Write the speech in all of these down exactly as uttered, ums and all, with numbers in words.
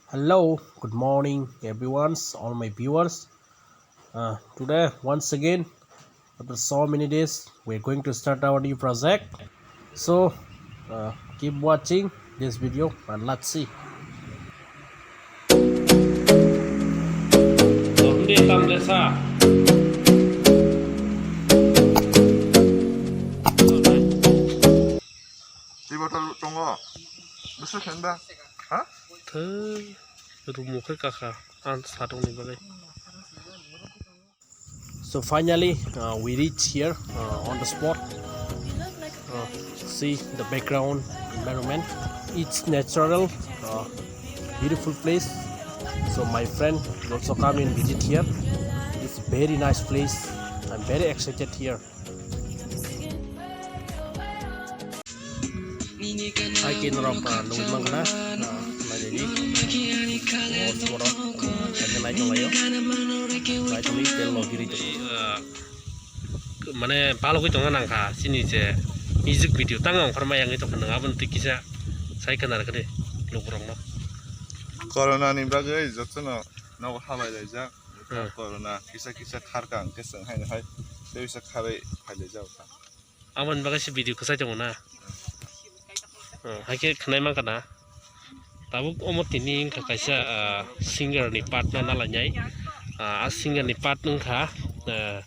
Hello, good morning, everyone, all my viewers. Uh, today, once again, after so many days, we're going to start our new project. So, uh, keep watching this video and let's see. Twi bottle tongo. Bwswk khe ba? Ha? Thwi, rumo khe kakha, ang satokni bagwi. So finally, uh, we reach here, uh, on the spot. Uh, see the background environment. It's natural, uh, beautiful place. So my friend will also come and visit here. It's very nice place. I'm very excited here. Hai khe norok, ah, nugwi mankha na, ah, nainani. O borok, ah, khe naitok laio. Naitokni tel logirwi tongo. Ah, mane balogwi tongna nangkha chini je music video tang ongkhorma yangwi tongkha nwng aboni twi kisa sai khna rwkha de lukurokno. Corona ni bagwi jotono nogo habai laijak. Hmm. Corona kisa kisa kharka hwnkhe chwng haino hai tei bisa kharwi phailaijak kha. Aboni bagwi se video kwchai tongo na. Hmm, hai khe khwnai mankha na. Tabuk omo tini wngkha kaisa, ah, singer ni part no nalainai. Ah, a singer ni part wngkha, ah,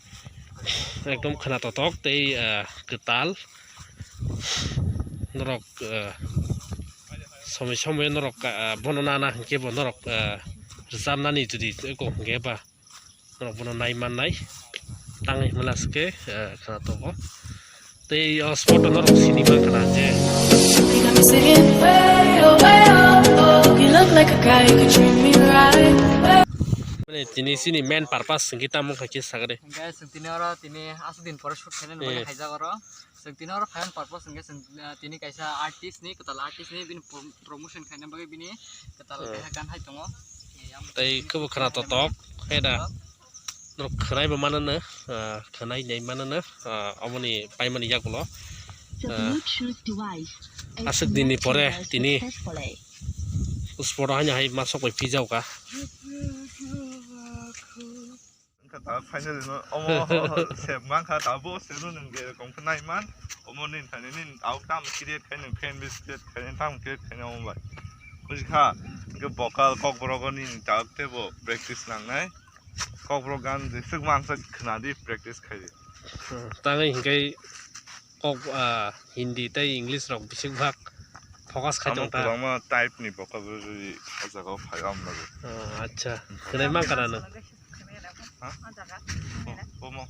ekdom khwnatotok tei, ah, kwtal. Norok, ah, somoi somoi norok, ah, bono nana hinkhe bo norok, ah, rwchapnani jodi eko hinkhe ba. Norok bono nai mannai. Tangwi hwnla se khe, eh, khwnatok o. Tei o spot o norok sini mankha na je. Mane tini chini main purpose hwnkhe tamo kha khe sakha de. Hwnkhe chwng tini oro tini aswk din pore shoot khainani bagwi khaijak oro. Chwng tini oro phaiyani purpose hwnkhe chwng, ah, tini kaisa artist ni, kwtal artist ni bini prom-, promotion khaina bagwi bini kwtal kaisa gan hai tongo. Tei khe bo khwnatok tok, hai da. Norok khwnai bo mano no, ah, khwnai nai mano no, ah, omoni paimani yagulo. Ah, aswk din ni pore tini spot o haino hai ma sok bai phi jao kha. Wngkha ta finally no omo sep mankha ta bo sep no nwng je kom khe nai man omo ni thani ni au tam create khai nwng fan base create khai nwng tam create khai omo bai buji kha hwnkhe vocal kokborok ni ta tebo practice nangnai kokborok gan jeswk mansa khna di practice khai di. Tangwi hwnkhe kok, ah, Hindi tei English rok bising bhag focus khai tong ta. Kwbangma type ni vocal rwdi o jaga o phai o amlago. Oh, acha. Khwnai mankha na nwng? Ha? Bo-, bomo.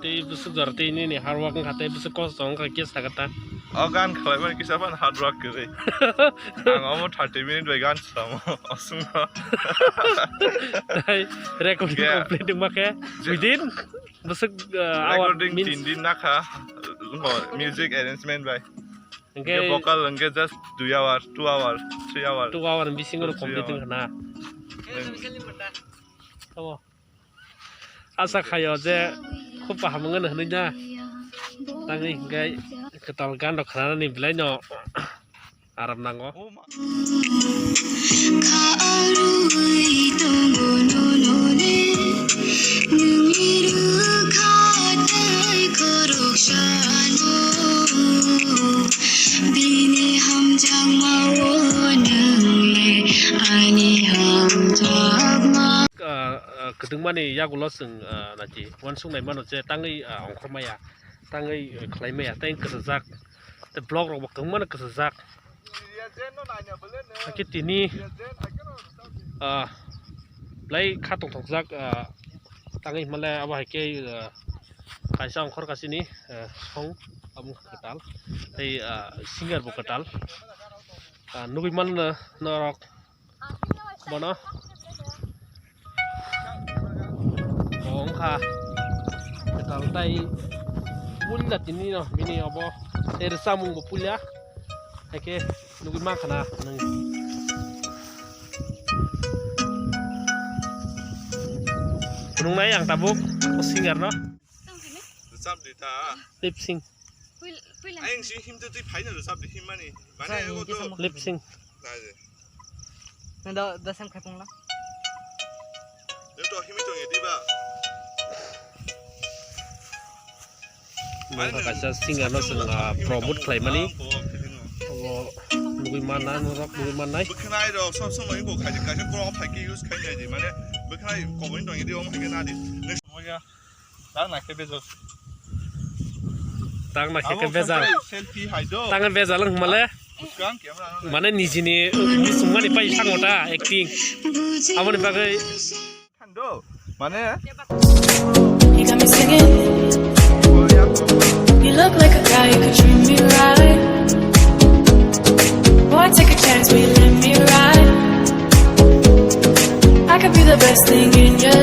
Tei bwswk jora tei nini hard work wngkha tei bwswk kosto wngkha khe sakha ta. O gan khlaimani kisa phano hard work kwrwi. Ang omo thirty minute bai gan swlamo. Oswngno. Tei recording complete wngma khe within bwswk, uh, hour recording means tin din nakha. Music arrangement bai. Hwnkhe vocal hwnkhe just two hour, two hour, three hour. Two hour ni bisingo complete wngkha na. Tamo. Asa khaio je khub kaham wngmano hwnwi na. Tangwi hwnkhe kwtal gan rok khnanani belai no aram nango. Ah, ah, kwdwngmani yagulo chwng, ah, nachi uansuknai mano je tangwi, ah, ongkhormaya, tangwi, ah, khlaimaya, tei kwchajak, tei vlog rokbo kwbangmano kwchajak. Hakhe tini, ah, belai kha tongthokjak, ah, tangwi hwnmale abo hai khe, ah, kaisa ongkhor kasini, ah, song abo wngkha kwtal tei, ah, singer bo kwtal. Ah, nugwi mano norok bono. Bo wngkha kwtal tei puila tini no bini obo tei rwchapmung bo puila. Hai khe nugwi mankha na nwng. Phunuknai ang tabuk o singer no. Rwchap di ta. Lip sync. Ayang si him tu twi phaina rwchap di him mani. Mane Sa ego him to kisa mo- Lip sync. Nai de. Nang do da sam khai pungla. Nang to himi tong edi ba. Mane kaisa singer no chwng, ah, promote khlai mani. Abo nugui manna, norok nugui mannai. Bwkhnai rok sob somoi bo khai kaisa korok phai ke use khai nai di. Mane bwkhnai koboi tong edi om hai ke na di. Next mo ya. Tang na khe bejal. Tang na khe khe bejal. Selfie hai do. Tang bejal wng male. Buskang camera no. Mane nijini bisingmani pai sango ta acting. Aboni bagwi. Thando. Mane. You got me singing. You look like a guy who could treat me right. Boy, take a chance, will you let me ride? I could be the best thing in your